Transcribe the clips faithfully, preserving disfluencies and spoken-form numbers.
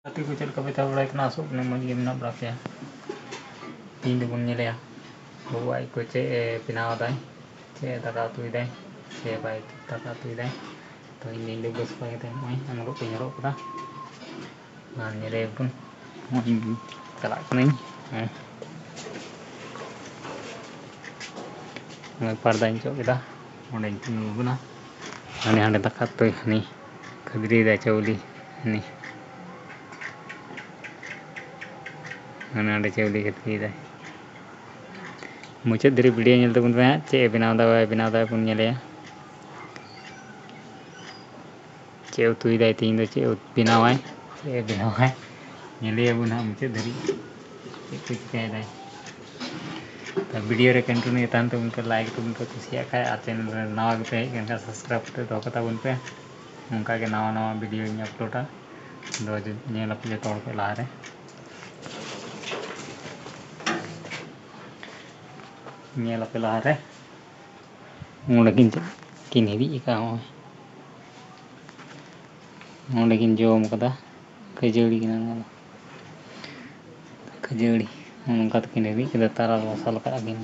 ᱜᱟᱛᱮ ᱠᱚ ᱪᱮᱫ ᱞᱮᱠᱟ ᱯᱮ ᱛᱟᱦᱮᱸ ᱵᱟᱲᱟᱭ ᱠᱟᱱᱟ? ᱟᱥᱚᱜ ᱠᱟᱹᱱᱟᱹᱧ ᱢᱚᱡᱽ ᱜᱮ ᱢᱮᱱᱟᱜ ᱵᱟᱲᱟ ᱯᱮᱭᱟ᱾ ᱛᱮᱦᱮᱧ ᱫᱚᱵᱚᱱ ᱧᱮᱞᱮᱭᱟ ᱵᱟᱹᱵᱩ ᱟᱡ ᱠᱚ ᱪᱮᱫ ᱮ ᱵᱮᱱᱟᱣ ᱮᱫᱟᱭ, ᱪᱮᱫ ᱮ ᱫᱟᱠᱟ ᱩᱛᱩᱭᱮᱫᱟᱭ, ᱪᱮᱫ ᱵᱟᱭ ᱫᱟᱠᱟ ᱩᱛᱩᱭᱮᱫᱟᱭ᱾ ᱛᱚ ᱤᱧ ᱫᱚᱧ ᱰᱟᱹᱵᱽᱨᱟᱹ ᱥᱟᱯᱷᱟ ᱠᱟᱛᱮ ᱱᱚᱜᱼᱚᱭ ᱟᱝᱨᱚᱵ ᱠᱚᱧ ᱦᱚᱨᱚᱜ ᱠᱟᱫᱟ᱾ ᱟᱨ ᱧᱮᱞᱮᱭᱟᱵᱚᱱ, ᱱᱚᱜᱼᱚᱭ ᱪᱟᱞᱟᱜ ᱠᱟᱹᱱᱟᱹᱧ᱾ ᱦᱮᱸ᱾ ᱱᱚᱜᱼᱚᱭ ᱯᱟᱨᱫᱟᱧ ᱚᱪᱚᱜ ᱠᱮᱫᱟ, ᱚᱸᱰᱮᱧ ᱛᱤᱸᱜᱩ ᱟᱠᱟᱱᱟ᱾ ᱦᱟᱱᱮ ᱦᱟᱸᱰᱮ ᱫᱟᱠᱟ ᱩᱛᱩᱭ ᱦᱟᱹᱱᱤ ᱠᱷᱟᱹᱫᱽᱨᱤᱭᱮᱫᱟᱭ ᱪᱟᱣᱞᱮ, ᱦᱟᱹᱱᱤ ᱦᱟᱱᱮ ᱦᱟᱸᱰᱮ ᱪᱟᱣᱞᱮ ᱠᱷᱟᱹᱫᱽᱨᱤᱭᱮᱫᱟᱭ᱾ ᱢᱩᱪᱟᱹᱫ ᱫᱷᱟᱹᱨᱤᱡ video ᱧᱮᱞ ᱛᱟᱵᱚᱱ ᱯᱮ ᱦᱟᱸᱜ, ᱪᱮᱫ ᱮ ᱵᱮᱱᱟᱣ ᱮᱫᱟ ᱵᱟᱭ ᱵᱮᱱᱟᱣ ᱮᱫᱟ ᱵᱚᱱ ᱧᱮᱞᱮᱭᱟ᱾ ᱪᱮᱫ ᱩᱛᱩᱭᱮᱫᱟᱭ ᱛᱮᱦᱮᱧ ᱫᱚ, ᱪᱮᱫ ᱩᱛᱩ ᱵᱮᱱᱟᱣᱟᱭ, ᱪᱮᱫ ᱮ ᱵᱮᱱᱟᱣᱟᱭ, ᱧᱮᱞᱮᱭᱟᱵᱚᱱ ᱦᱟᱸᱜ ᱢᱩᱪᱟᱹᱫ ᱫᱷᱟᱹᱨᱤᱡ ᱪᱮᱫ ᱠᱚ ᱪᱤᱠᱟᱹᱭᱮᱫᱟᱭ᱾ ᱛᱚ video ᱨᱮ continue ᱛᱟᱦᱮᱱ ᱛᱟᱵᱚᱱ ᱯᱮ, like ᱛᱟᱵᱚᱱ ᱯᱮ, ᱠᱩᱥᱤᱭᱟᱜ ᱠᱷᱟᱡ, ᱟᱨ channel ᱨᱮ ᱱᱟᱣᱟ ᱜᱮᱯᱮ ᱦᱮᱡ ᱟᱠᱟᱱ ᱠᱷᱟᱡ subscribe ᱠᱟᱛᱮ ᱫᱚᱦᱚ ᱠᱟᱛᱟ ᱵᱚᱱ ᱯᱮ᱾ ᱚᱱᱠᱟ ᱜᱮ ᱱᱟᱣᱟ ᱱᱟᱣᱟ videoᱧ uploadᱟ, ᱟᱫᱚ ᱧᱮᱞ ᱟᱯᱮ ᱡᱚᱛᱚ ᱦᱚᱲ ᱠᱷᱚᱡ ᱞᱟᱦᱟᱨᱮ, ᱧᱮᱞ ᱟᱯᱮ ᱞᱟᱦᱟᱨᱮ᱾ ᱱᱚᱰᱮ ᱠᱤᱱ, ᱠᱤᱱ ᱦᱤᱨᱤᱡ ᱟᱠᱟᱫ, ᱱᱚᱜᱼᱚᱭ ᱱᱚᱰᱮ ᱠᱤᱱ ᱡᱚᱢ ᱠᱟᱫᱟ᱾ ᱠᱷᱟᱹᱡᱟᱹᱲᱤ ᱠᱟᱱᱟ ᱱᱚᱣᱟ ᱫᱚ᱾ ᱠᱷᱟᱹᱡᱟᱹᱲᱤ ᱱᱚᱜᱼᱚ ᱱᱚᱝᱠᱟ ᱛᱮᱠᱤᱱ ᱦᱤᱨᱤᱡ ᱠᱟᱫᱟ, ᱛᱟᱨᱟ ᱵᱚᱥᱟᱞ ᱠᱟᱜᱼᱟ ᱠᱤᱱ᱾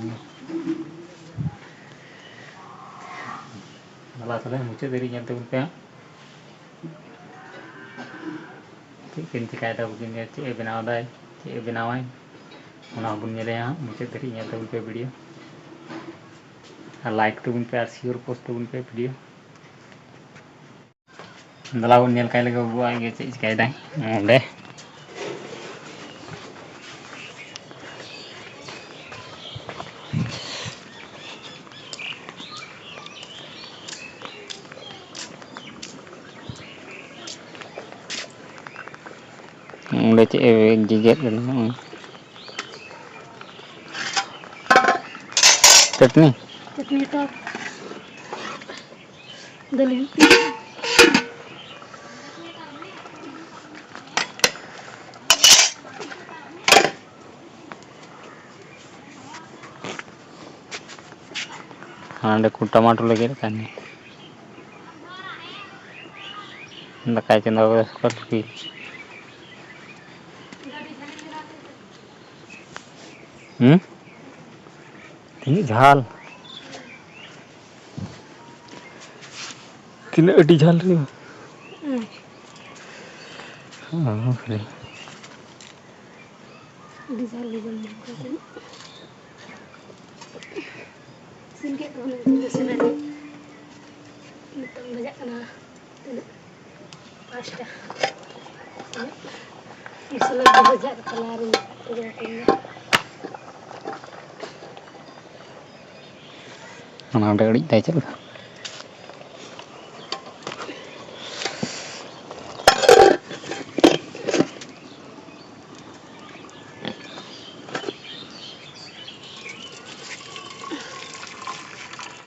ᱫᱮᱞᱟ ᱛᱟᱦᱞᱮ ᱢᱩᱪᱟᱹᱫ ᱫᱷᱟᱹᱨᱤᱡ ᱧᱮᱞ ᱛᱟᱵᱚᱱ ᱯᱮ ᱦᱟᱸᱜ᱾ ᱪᱮᱫ ᱠᱤᱱ ᱪᱮᱠᱟᱭᱮᱫᱟ ᱵᱟᱹᱠᱤᱱ ᱧᱮᱞ, ᱪᱮᱫ ᱮ ᱵᱮᱱᱟᱣ ᱮᱫᱟᱭ, ᱪᱮᱫ ᱮ ᱵᱮᱱᱟᱣᱟᱭ, ᱚᱱᱟ ᱦᱚᱸᱵᱚᱱ ᱧᱮᱞᱮᱭᱟ ᱦᱟᱸᱜ᱾ ᱢᱩᱪᱟᱹᱫ ᱫᱷᱟᱹᱨᱤᱡ ᱧᱮᱞ ᱛᱟᱵᱚᱱ ᱯᱮ video, ᱟᱨ like ᱛᱟᱵᱚᱱ ᱯᱮ ᱟᱨ share post ᱛᱟᱵᱚᱱ ᱯᱮ video᱾ ᱫᱮᱞᱟ ᱵᱚᱱ ᱧᱮᱞ ᱠᱟᱭ ᱞᱮᱜᱮ ᱵᱟᱹᱵᱩ ᱟᱡ ᱜᱮ ᱪᱮᱫ ᱪᱤᱠᱟᱹᱭᱮᱫᱟᱭ ᱚᱸᱰᱮ᱾ ᱚᱸᱰᱮ ᱪᱮᱫ ᱮ ᱜᱮᱜᱮᱫ ᱠᱟᱱᱟ? ᱪᱟᱹᱴᱱᱤ? ᱪᱟᱹᱴᱱᱤ ᱴᱚᱠ᱾ ᱫᱟᱹᱞ ᱩᱛᱩ᱾ ᱦᱟᱸᱰᱮ ᱠᱚ ᱴᱟᱢᱟᱴᱳ ᱞᱮ ᱜᱮᱫ ᱠᱟᱱ᱾ ᱫᱟᱠᱟᱭ ᱪᱚᱸᱫᱟ ᱠᱟᱫᱟ ᱥᱩᱠᱟ ᱥᱩᱠᱤ᱾ ᱦᱩᱸ? ᱛᱤᱱᱟᱹᱜ ᱡᱷᱟᱞ? ᱛᱤᱱᱟᱹᱜ ᱟᱹᱰᱤ ᱡᱷᱟᱞ ᱨᱮ? ᱦᱩᱸ᱾ ᱚ, ᱦᱳᱭ᱾ ᱟᱹᱰᱤ ᱡᱷᱟᱞ ᱜᱮ ᱡᱚᱢ ᱧᱟᱢ ᱠᱟᱱᱟ᱾ ᱤᱥᱤᱱ ᱠᱮᱫ ᱛᱟᱵᱚᱱᱟ ᱱᱤᱛᱚᱜ ᱫᱚ ᱥᱮᱵᱮᱞ ᱜᱮ᱾ ᱱᱤᱛᱚᱝ ᱵᱟᱡᱟᱜ ᱠᱟᱱᱟ ᱛᱤᱱᱟᱹᱜ? ᱯᱟᱸᱪᱴᱟ᱾ ᱢᱚᱥᱞᱟ ᱫᱚ ᱵᱟᱡᱟᱜ ᱠᱟᱱᱟ ᱟᱨ ᱤᱧ ᱛᱮᱜᱮ ᱦᱟᱹᱴᱤᱧ ᱫᱟ᱾ ᱚᱱᱟ ᱚᱸᱰᱮ ᱟᱹᱲᱤᱡ ᱫᱟᱭ ᱪᱮᱫ ᱞᱮᱠᱟ?